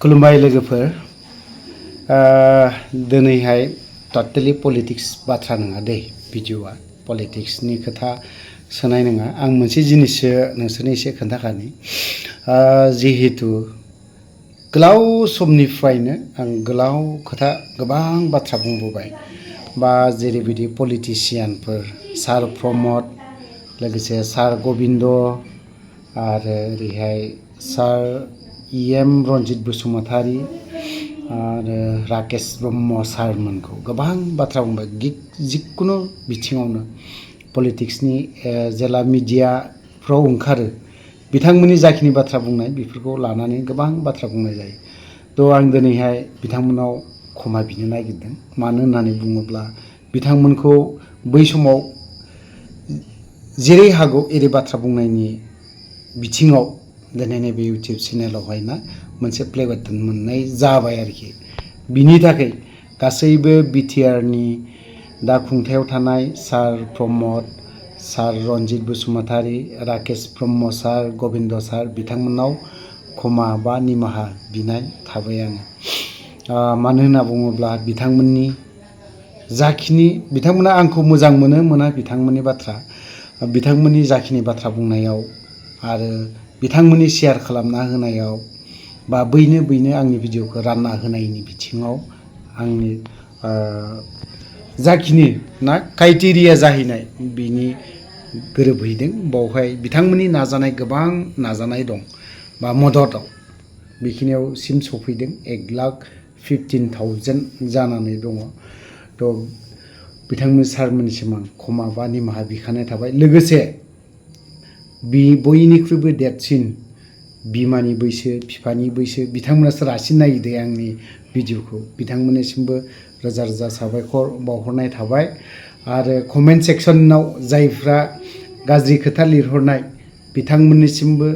खुलुमबाय लोगोफोर दिनैहाय टटेलि पलिटिक्स बाथ्रा नङा दे भिडिअआ पलिटिक्सनि खोथा सोनाय नङा आं मोनसे जिनिससो नोंसोरनो एसे खोन्थाखानि जिहेतु गोलाव समनिफ्रायनो आं गोलाव खोथा गोबां बाथ्रा बुंबोबाय बा जेरैबायदि पलिटिशियानफोर सार प्रमद लोगोसे सार गोविन्द आरो ओरैहाय सार एम रन्जित बसुमतारी आरो राकेश ब्रह्म सारमोनखौ गोबां बाथ्रा बुंबाय जिखुनु बिथिङावनो पलिटिक्सनि जेला मिडियाफ्राव ओंखारो बिथांमोननि जाखिनि बाथ्रा बुंनाय बेफोरखौ लानानै गोबां बाथ्रा बुंनाय जायो थ' आं दिनैहाय बिथांमोनाव क्षमा बिनो नागिरदों मानो होननानै बुङोब्ला बिथांमोनखौ बै समाव जेरै हागौ एरै बाथ्रा बुंनायनि बिथिङाव दिनै नैबे इउटुब चेनेलावहाय ना मोनसे प्ले बाटन मोननाय जाबाय आरोखि बिनि थाखाय गासैबो बिटिआरनि दा खुंथायाव थानाय सार प्रमद सार रन्जित बसुमतारी राकेश ब्रह्म सार गोविन्द सार बिथांमोननाव क्षमा बा निमाहा बिनाय थाबाय आङो मानो होनना बुङोब्ला बिथांमोननि जाखिनि बिथांमोना आंखौ मोजां मोना बिथांमोननि बाथ्रा बिथांमोननि जाखिनि बाथ्रा बुंनायाव आरो बिथांमोननि शेयार खालामना होनायाव बा बैनो आंनि भिडिअखौ रानना होनायनि बिथिङाव आंनि जाखिनि ना क्राइटेरिया जाहैनाय बिनि गोरोबहैदों बावहाय बिथांमोननि नाजानाय गोबां नाजानाय दं बा मददआव बेखिनियावसिम सफैदों 1,15,000 जानानै दङ थ' बिथांमोन सारमोननिसिम आं क्षमा बा निमाहा बिखानाय थाबाय लोगोसे बयनिख्रुइबो देरसिन बिमानि बैसो बिफानि बैसो बिथांमोनासो रासिन नायदो आंनि भिडिअखौ बिथांमोननिसिमबो रोजा रोजा साबायखर बावहरनाय थाबाय आरो कमेन्ट सेक्सनाव जायफ्रा गाज्रि खोथा लिरहरनाय बिथांमोननिसिमबो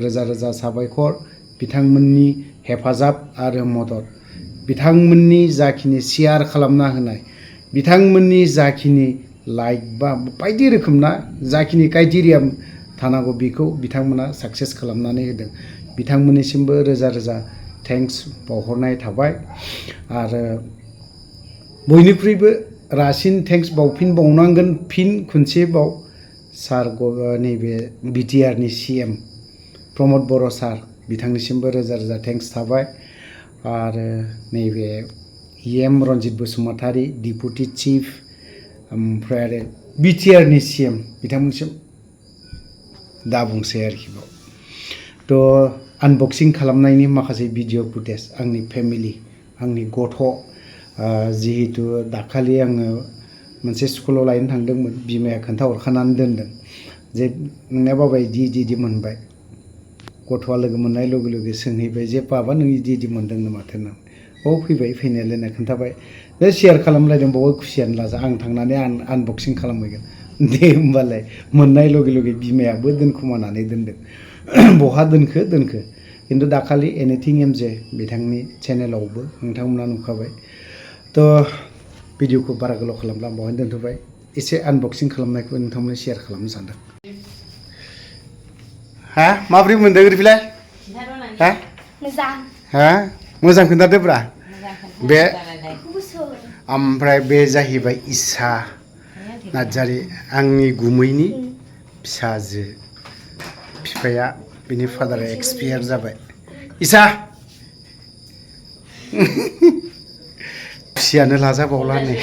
रोजा रोजा साबायखर बिथांमोननि हेफाजाब आरो मदद बिथांमोननि जाखिनि शेयार खालामना होनाय बिथांमोननि जाखिनि लाइक बा बायदि रोखोमना जाखिनि क्राइटेरिया थानांगौ बेखौ बिथांमोना साक्सेस खालामनानै होदों बिथांमोननिसिमबो रोजा रोजा थेंक्स बावहरनाय थाबाय आरो बयनिख्रुइबो रासिन थेंक्स बावफिनबावनांगोन फिन खनसेबाव सार नैबे बिटिआरनि CM प्रमद बर' सार बिथांनिसिमबो रोजा रोजा थेंक्स थाबाय आरो नैबे M Ranjit Basumatary deputy chief ओमफ्राय आरो बिटिआरनि CM बिथांमोनसिम दा बुंसै आरोखि बाव थ' आनबक्सिं खालामनायनि माखासे भिडिअ फुटेज आंनि फेमिलि आंनि गथ' जिहेतु दाखालि आङो मोनसे स्कुलाव लायनो थांदोंमोन बिमाया खोन्थाहरखानानै दोनदों जे नोंना बाबा इदि मोनबाय गथ'आ लोगो मोननाय लोगो लोगो सोंहैबाय जे बाबा नों इदि मोनदोंनो माथो होननानै फैबाय फैनायालाय होनना खोन्थाबाय बे शेयार खालामलायदों बावबो खुसियानो लाजा आं थांनानै आनबक्सिं खालामहैगोन दे होमबालाय मोननाय लगे लगे बिमायाबो दोनखुमानानै दोनदों बहा दोनखो खिन्थु दाखालि एनिथिं एमजे बिथांनि चेनेलावबो नोंथांमोना नुखाबाय थ' भिडिअखौ बारा गोलाव खालामला आं बावहाय दोनथ'बाय एसे आनबक्सिं खालामनायखौ नोंथांमोननो शेयार खालामनो सानदों हा माब्रै मोनदों रिफ्लाय हा हा मोजां खोन्थादोब्रा बे ओमफ्राय बे जाहैबाय इसा नार्जारि आंनि गुमैनि फिसाजो बिफाया बिनि फादारा एक्सपायार जाबाय इसा फिसियानो लाजाबावला नै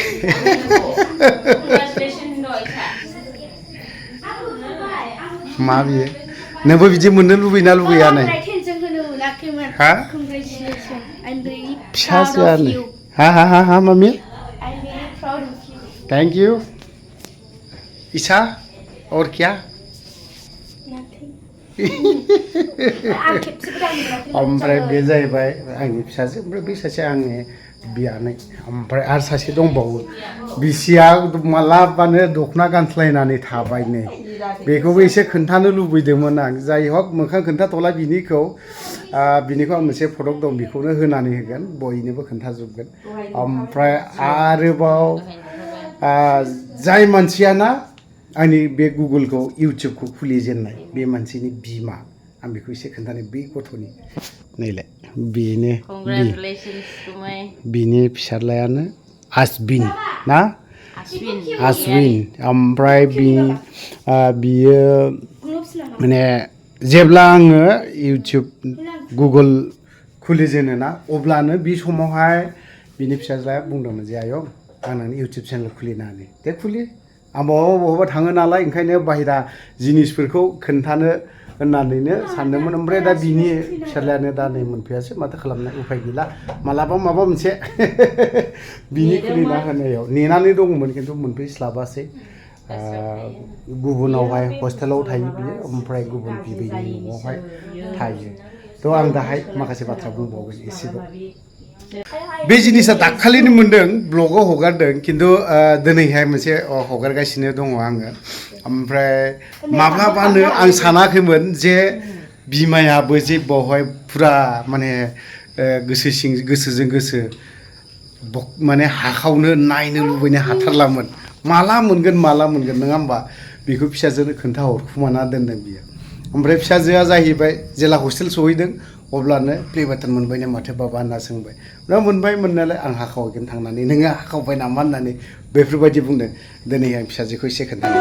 मा बियो नोंबो बिदि मोननो लुबैना लुबैया नै हा फिसाजोआनो हा मामि थैंक यू ईशा और क्या ओमफ्राय बे जाहैबाय आंनि फिसाजो ओमफ्राय बै सासे आंनि बियानै ओमफ्राय आरो सासे दंबावो बिसिया मालाबानो दख'ना गानस्लायनानै थाबाय नै बेखौबो एसे खोन्थानो लुबैदोंमोन आं जाय हक मोखां खोन्थाथ'ला बिनिखौ आं मोनसे फटक दं बेखौनो होनानै होगोन बयनोबो खोन्थाजोबगोन ओमफ्राय आरोबाव जाय मानसियाना आंनि बे गुगोलखौ इउटुबखौ खुलिजेननाय बे मानसिनि बिमा आं बेखौ एसे खोन्थानो बे गथ'नि नैलाय बेनो बिनि फिसाज्लायानो आसबिन ना आश्विन ओमफ्राय बियो माने जेब्ला आङो इउटुब गुगोल खुलिजेनो ना अब्लानो बे समावहाय बिनि फिसाज्लाया बुंदोंमोन जे आयं आं नोंनि इउटुब चेनेल खुलिनो होननानै दे खुलि आं बहाबा थाङो नालाय ओंखायनो बाहेरा जिनिसफोरखौ खोन्थानो होननानैनो सानदोंमोन ओमफ्राय दा बिनि फिसाज्लायानो दा नै मोनफैयासै माथो खालामनो उफाय गैला मालाबा माबा मोनसे बिनि खुलिना होनायाव नेनानै दङमोन खिन्थु मोनफैस्लाबासै गुबुनावहाय हस्टेलाव थायो बियो ओमफ्राय गुबुन बिबैनि न'आवहाय थायो थ' आं दाहाय माखासे बाथ्रा बुंबावगोन एसेबाव बे जिनिसा दाखालिनो मोन्दों ब्लगाव हगारदों खिन्थु दिनैहाय मोनसे हगारगासिनो दङ आङो ओमफ्राय माब्लाबानो आं सानाखैमोन जे बिमायाबो जे बावहाय फुरा माने गोसोजों गोसो माने हाखावनो नायनो लुबैनो हाथारलामोन माला मोनगोन नङा होमबा बेखौ फिसाजोनो खोन्थाहरखुमाना दोनदों बियो ओमफ्राय फिसाजोआ जाहैबाय जेला हस्टेल सहैदों अब्लानो प्ले बाटन मोनबायनो माथो बाबा होनना सोंबाय दा मोनबाय मोननायालाय आं हाखावगोन थांनानै नोङो हाखावबाय नामा होननानै बेफोरबायदि बुंदों दिनै आं फिसाजोखौ एसे खोन्थानो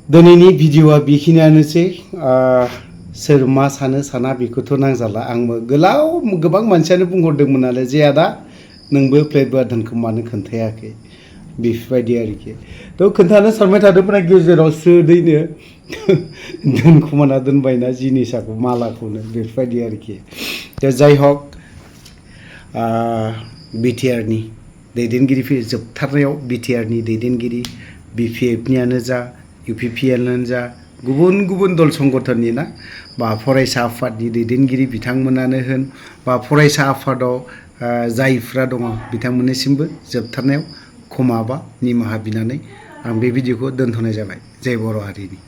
दिनैनि भिडिअआ बेखिनियानोसै सोर मा सानो साना बेखौथ' नांजाला आंबो गोबां मानसियानो बुंहरदोंमोन नालाय जे आदा नोंबो प्ले बाटनखौ मानो खोन्थायाखै बेफोरबायदि आरोखि थ' खोन्थानो सानबाय थादोंमोन गेजेराव स्रोदैनो दोनखुमाना दोनबायना जिनिसाखौ मालाखौनो बेफोरबायदि आरोखि दा जाय हक बिटिआरनि दैदेनगिरि जोबथारनायाव बिटिआरनि दैदेनगिरि बिपिएफनियानो जा इउपिपिएलआनो जा गुबुन गुबुन दल संगठननि ना बा फरायसा आफादनि दैदेनगिरि बिथांमोनानो होन बा फरायसा आफादाव जायफ्रा दङ बिथांमोननिसिमबो जोबथारनायाव क्षमा बा निमाहा बिनानै आं बे भिडिअखौ दोनथ'नाय जाबाय जय बर' हारिनि